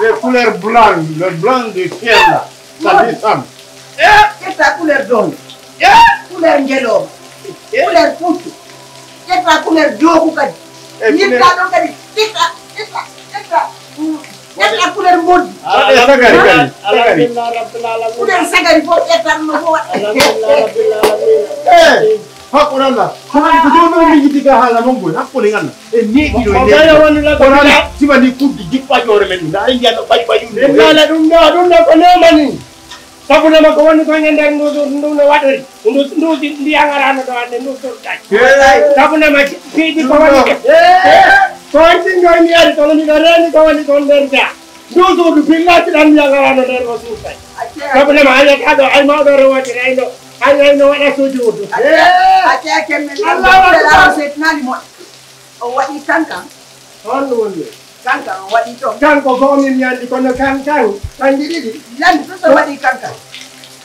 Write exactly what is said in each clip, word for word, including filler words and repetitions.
Les couleurs blanches, le blanc de ciel là. Ça descend. Ƴetta couleur doonde. Couleur ngelooba. Couleur puccu. Ƴetta couleur jooku kadi. Ñirta ɗon kadi. Ƴetta, ƴetta, ƴetta. Ƴetta couleur mboddi. Waɗe sagari kadi. Sagari. Alhamdulillah rabbil alamin. Couleur sagari fof ƴetta ɗum no fof waɗa. Alhamdulillah rabbil alamin. Eh, haqqun Allah. Ko woni ko jooni o miijiti ka haala mon boy. Hakkone ngannda. E neeɓi ɗo e nder. Kono sibani kuddi jippa ƴoore men. Ndaari ndiyan no ɓaƴi ɓaƴi. Ɗum ɗo, ɗum ɗo ko neema ni. Sabu nama ko woni kon e nder ndu, ndu, ndu no waɗori. Ndu, ndu, ndu, ndiyan araano ɗo hannde, ndu sortaaki. Sabu nama piiɗi ko woni. Ko wonti njoy mi ari, kono miɗo reeni ko woni kon nder ga. Ndu suudu pillaaki ɗan ndiyan araano nder o surtaaki. Sabu nama a yiyata ɗo, ay mawɗo rewoji reyno, ay reyno waɗa sujuudu. Acca, acca, kemmen. Allahu Akbar. Seeɗi naali moƴƴo. O waɗi kankan. Honno woni? Kankan o waɗi ɗon. Kanko ko omin mi anndi kono kankan kanji ɗiɗi. Landi ɗum ɗo waɗi kankan.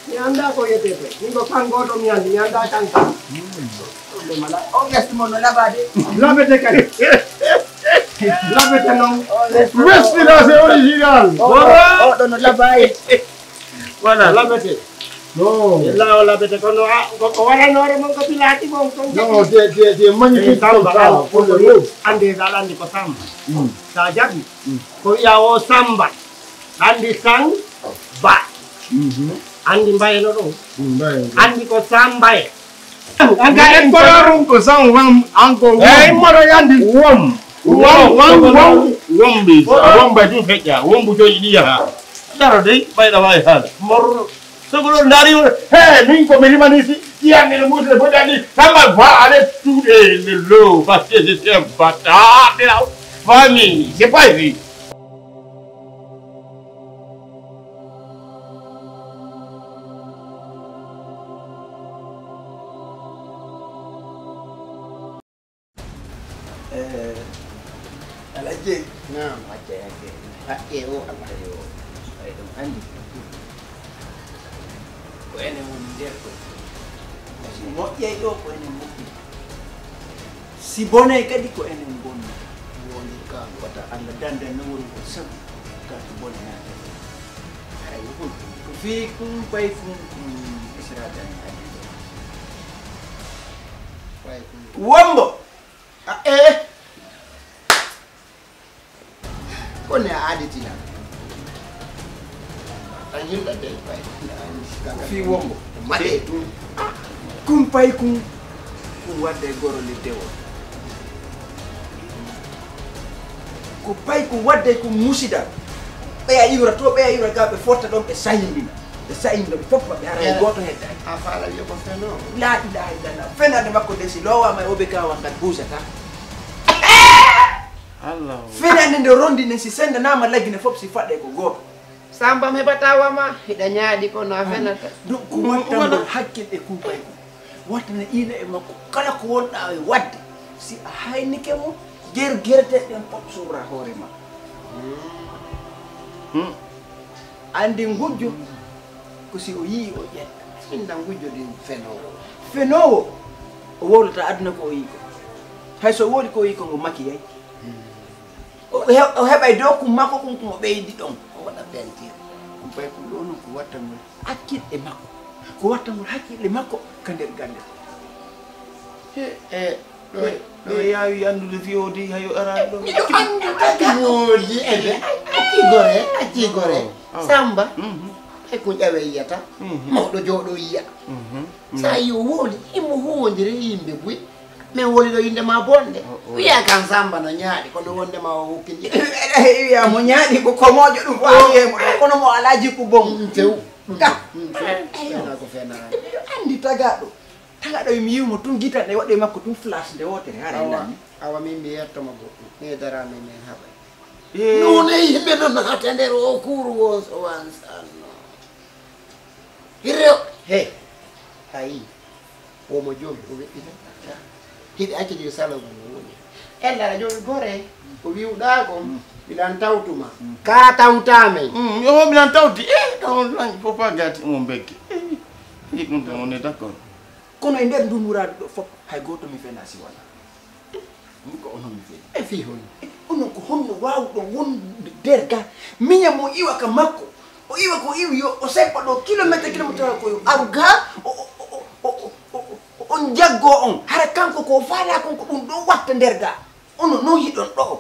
Mi annda ko yetete. Min ko kan gooto mi anndi, mi annda kankan. Ɗum ɗo mala. O gesti mo no labade. Labete kadi. Labete noon. Westira c'est original. O ɗo no labaye. Voilà. Labete. No. Illa o labete kono a ko ko waranoore mon ko bilaati mon kon. No, c'est c'est c'est magnifique. Samba comme ça, pour le mot. Ande dal andi ko samba. Mm. Sa jabi. Mm. Ko wiya o samba. Andi sang ba. Mhm. Andi mbayno ɗum. Mm, mbayno. Andi ko sambaye. Anka en kororum ko san wam anko wom. Eyyi moɗo yandi. Wom. Wom wom wom. Wombi. Womba du feƴƴa. Wombu joji ɗi yaha. Daro dey ɓayɗa wawi haala. Mor. Sogolo dari. He min ko mi rimani si. Iyan ne mutu de bodani. Samba va ale tude le lo. Parce que je suis un bâtard. Famille. C'est pas vrai. Eh, Alhaji. Naam. Haqqe o, haqqe o. Ay ɗum anndi. Ko enen woni nder ɗo. Si moƴƴay ɗo, ko enen moƴƴi. Si bonay kadi, ko enen bonni. Woni ka wata Allah dandan no woni ko sabu ka ko bone naata. Ay, ko fii kun pay kun, kun Isra tan addi ɗo. Pay kun. Wombo. A, eh. Ko ne a aditina. Tan yimɓe ɓe pay. Fii wombo. Maɗe ɗum. Kun pay kun. Kun wadde goro lidde o. Ko pay kun wadde kun musida. Ɓeya iwra to, ɓeya iwra ga, ɓe fotta ɗon, ɓe sayindina. Ɓe sayindina, ɓe fof maɓɓe, hara hay gooto heddaaki. A faala wiya ko feno? La ilaha illallah. Fenande makko nde si loowaama e O B K wa ngal buusata. Allah. Fenande nde rondi nden si sendanaama Lagine fof si faɗɗe ko gooto. Samba mi heɓata wama, hiɗa ñaaɗi kono a fenata. Donc ko wattangol hakkil e kuubaygu. Wattana ina e makko kala ko wonɗa e waɗde. Si a haynike mo, ger gerte ɗen fof sowra hoore ma. Hmm. Anndi ngujjo ko si o yii o ƴetta. Inna ngujjo ɗin fenoowo. Fenoowo, o wowlata aduna ko o yii ko. Hay so woodi ko o yii ko ngo makiyay. O he-, o heɓay dow kum makko kum, kum o ɓeydi ɗon. O waɗa peinture. Kum pay kum ɗo non ko wattangol hakkil e makko. Ko wattangol hakkil e makko ka nder gannde. He, e, ɗo, ɗo yaawi anndude fii o dey hayo araade ɗo. Miɗo anndu tagi. Woodi ede. Acci gore, acci gore. Oh, oh. Samba. Mhm. E ko ƴawe yiyata. Mhm. Mawɗo jooɗo yiya. Mhm. Sa yi o wooli, imo huwondire yimɓe buy. Min woli ɗo innde ma bonde. Oh, oh. Wiya kan Samba no ñaaɗi, kono wonde ma o hukkindi. Wiya mo ñaaɗi ko komoojo ɗum ko awiye mo ɗo, kono mo alaa jikku bon. Mm, few. Ɗum, ga. Mm, few. Eyo. Fena ko fena. Miɗo anndi tagaɗo. Tagaɗo mi yiw mo tun gitan e waɗe makko tun flash nde wotere hara. Awa, nani. Awa min mi yetto mo goɗɗum. Mi dara min min haɓa. Eh. Nune yimɓe no naata nder o kuuru o so wansanno. Hirre o. He. Ayi. Womo joomi o weɗɗita. Hiɓe acca jey sala ngu no woni. Ella aɗa joomi gore. Ko wiwɗa kon. Milan tawtuma. Ka tawtame. Mm, yo milan tawti. Eh, ɗon lan fof pa gati mo mbegge. Eh, eh, ɗum ɗon on est d'accord. Kono e nder ndun muraadu ɗo fof hay gooto mi fena si wala. Min ko onon mi fena. E fii hon. Onon ko honno waawuɗon wonde nder ga? Miña mo iwa ka makko. O iwa ko iwi yo o seppa ɗo kilometre, kilometre ko yo aru ga. O, o, o, o, o, o, o, on jaggo on. Hara kanko ko faala kon ko ɗum ɗo watta nder ga. Onon non hiɗon ɗo.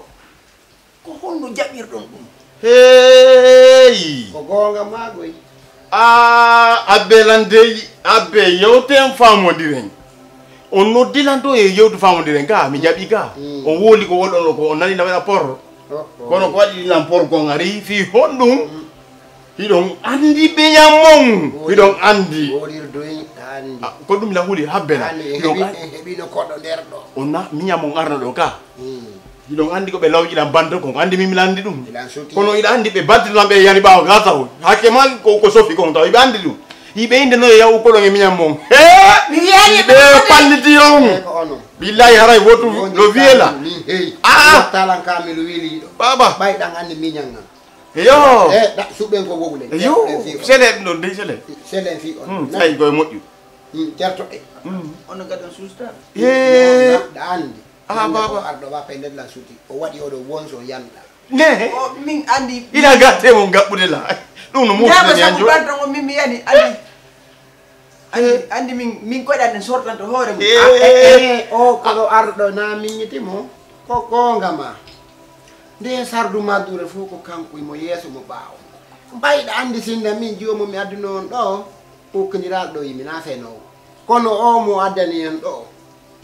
Ko honno jaɓirɗon ɗum? Hey! Ko goonga maa goy. Ah, Abbe lan dey, Abbe yewten faamondiren. On noddi lan to e yewtu faamondiren ka, mi jaɓi ka. Mm. On woli ko wonɗon ko on nani na waɗa por. Oh, oh. Kono ko waɗi lan por ko ngari fii honɗum? Mm. Hiɗon andi miñan mon. Hiɗon andi. Wolir doy andi. Ah, ko ɗum la huli habbena. Andi, hiɗon heɓi, an- heɓino koɗo nder ɗo. On na miñan mon arna ɗo ka. Mm. Hiɗon anndi ko ɓe lawƴiran banto kon, ko anndi min mi lanndi ɗum. Ilan suti. Kono hiɗa anndi ɓe bantirlan ɓe yani ɓaawo gasa o. Hakke man ko, ko sofi kon taw hiɓe anndi ɗum. Hiɓe innde noye yaw ukkolon e miñan mon. He! Mi wiyaani ɓe ɓe palliti on. He ko ono. Billahi haray wotu no wiye la. Min hey. Ah! Talan kamilu wili ɗo. Baba. Ɓay ɗan anndi miñan ngan. Yo. Eh, ɗa, suɓen ko wowle. Yo. Sele ɗum ɗon dey sele. Sele fi on. Hmm, tawi koye moƴƴu. Hmm, jarto e. Hmm. Ono gadon susta. He. Ɗa anndi. Ah, baba. Arɗo ba pay nder la suti. O waɗi oɗo wonso yalla. Ne. O min andi. Ila gatte mon gaɓɓude la. Ɗum no muusde ñanjo. Garɗo ngo min mi yani andi. Andi, andi min, min koyɗan en sortanto hoore mum. Eh. Ah, eh, eh. O ko ɗo arɗo na min ñiti mo. Ko goonga ma. Nde sardu maddure fof ko kanko mo yeeso mo ɓaawo. Mbayɗa andi sinna min joomo mi adduno on ɗo. Ukkindiral ɗo yimi na fenoowo. Kono o mo addani en ɗo.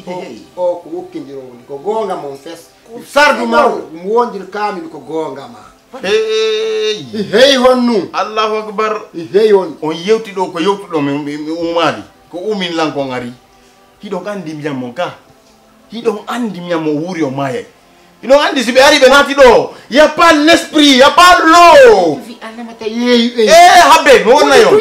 O, o ko ukkindirowndi, ko goonga mon fes. Sardu maru, mo wondir kamin ko goonga ma. Hey! I hey honnu. Allahu akbar. I hey hon. On yewti ɗo ko yewtuɗo mi, mi, mi ummaali. Ko umin lan ko ngari. Hiɗon andi miñan mon ka. Hiɗon andi miñan mon wuuri o maayay. Hiɗon andi si ɓe ari ɓe naati ɗo. Y a pas l'esprit, y a pas l'eau. Fi Allah mata yeeyu e. Eh, habbe, no wonna yon.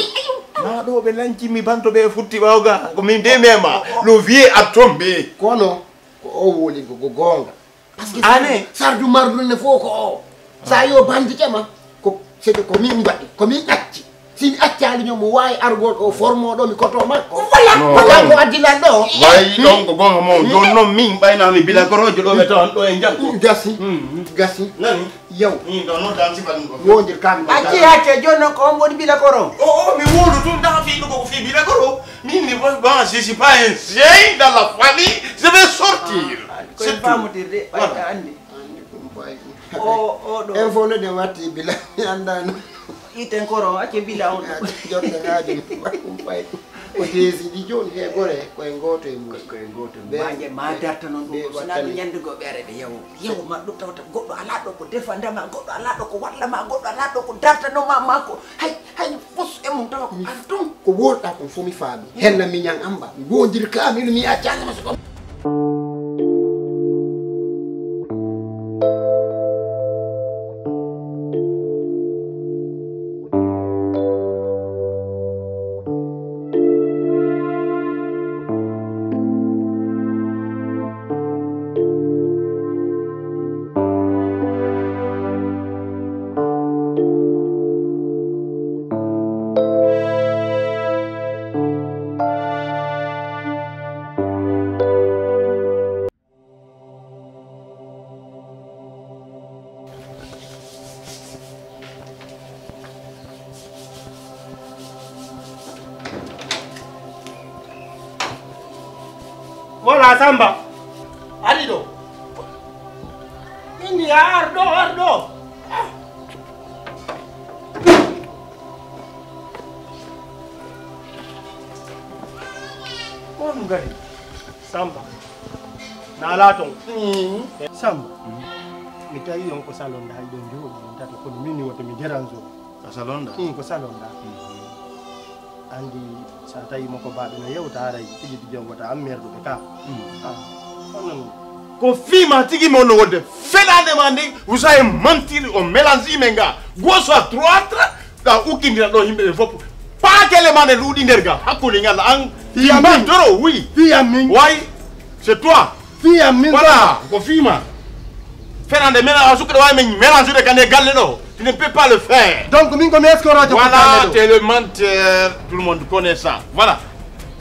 Na ɗo ɓe lanci mi banto ɓe futti ɓawo ga. Ko min de mema. Le vieux a tombé. Kono, ko o woli ko, ko goonga. Parce que ane. Sardu mardu ne fof ko o. Sa yo bandi kema. Ko, c'est que ko min mbaɗi, ko min acci. Si mi accaali ñoo mo waawi argol o formo ɗo mi koto makko. Voilà. No, ko kanko addi lan ɗo. Wayi ɗon ko goonga mo. Jooni noon min ɓayna mi bila korojo ɗo ɓe tawan ɗo e njaggo. Gasi. Hmm. Gasi. Nani? Yaw. Min ɗo noon tan sifa ɗum ɗo. Wondir kam ɗo. Acci hacce jooni noon ko on woni bila koro. O, o, mi wowlu tun tan fii ɗo ko fii bila koro. Min mi ba, je suis pas un chien dans la famille, je vais sortir. Ah, ko en famodirde, ɓay a anndi. Anndi ɗum ɓay. O, o ɗo. Info no ɗe watti bila, mi anndaano. Iten koro, acce bila on ɗo. Jonde ngaaji ɗum ɓay ɗum ɓay. Ko teesi ɗi jooni he gore, ko e gooto e mum. Ko e gooto e mum. Maaje ma darta noon ɗum, so naa ɗum ñande goo ɓeere ɓe yawo. Yawo ma ɗum tawata goɗɗo alaa ɗo ko defanda ma, goɗɗo alaa ɗo ko walla ma, goɗɗo alaa ɗo ko dartano ma, ma ko hay, hay fos e mum tawa ko an tun. Ko wooɗɗaa kon fof mi faami. Hella mi ñan amba. Mi woondir ka, mi, mi accaani ma so ɗon. Voilà, Samba. Ari ɗo. Inni, a ar ɗo, ar ɗo. Ah. On ngari. Samba. Naalaa ton. Mm. Samba. Mm. Mi tawi on ko salon da, hay ɗon jooɗi, on tato kono min ni wonta mi dérange on. Ko salon da? Mm, ko salon da. Mm. Anndi, so a tawi mo ko baaɓe no yewta, haray tigi tigi on wota an merduɓe ka. Mm. Ah, onon. Ko fii ma tigi mo no wonde. Fenaande ma nde, vous avez menti, on mélange men ga. Gauche à droite, ka ukkindira ɗo yimɓe ɓe fof. Paakele ma ne luuɗi nder ga. Hakkunde ngal an. Fii amin. Toro, oui. Fii amin. Way, c'est toi. Fii amin. Voilà, ko fii ma. Fenaande men a sukkata waawi men mélange de kande galle ɗo. Tu ne peux pas le faire. Donc, min ko mi escroc. Voilà, t'es le menteur. Tout le monde connaît ça. Voilà.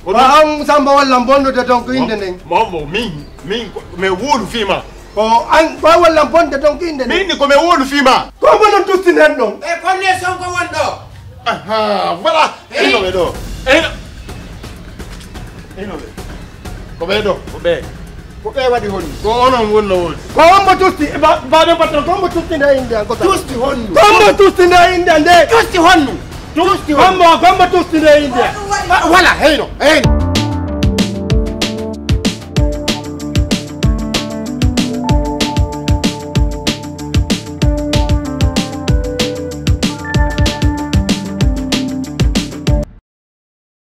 Ko an Samba walla bonnude donc innde nden. Mo, mo, min, min, ko, mi wóolu fii ma. Ko an, ko walla bonde donc innde nden. Min ni ko mi wóolu fii ma. Ko mo non tusti nen ɗon. E konne son ko won ɗo. Aha, voilà. Hey. Ino ɓe ɗo. Ino. Ino ɓe. Ko ɓe ɗo. Ko ɓe. Ko ɓe waɗi hon. Ko onon wonno woni. Ko on mo tusti, ba, ba, ba, ba, ko on mo tusti nde innde an, ko sa. Tusti honno? Ko on mo tusti nde innde an, nde. Tusti honno? Tusti honno? Hombo, ko on mo tusti nde innde an. Ah, voilà, heyno, heyno.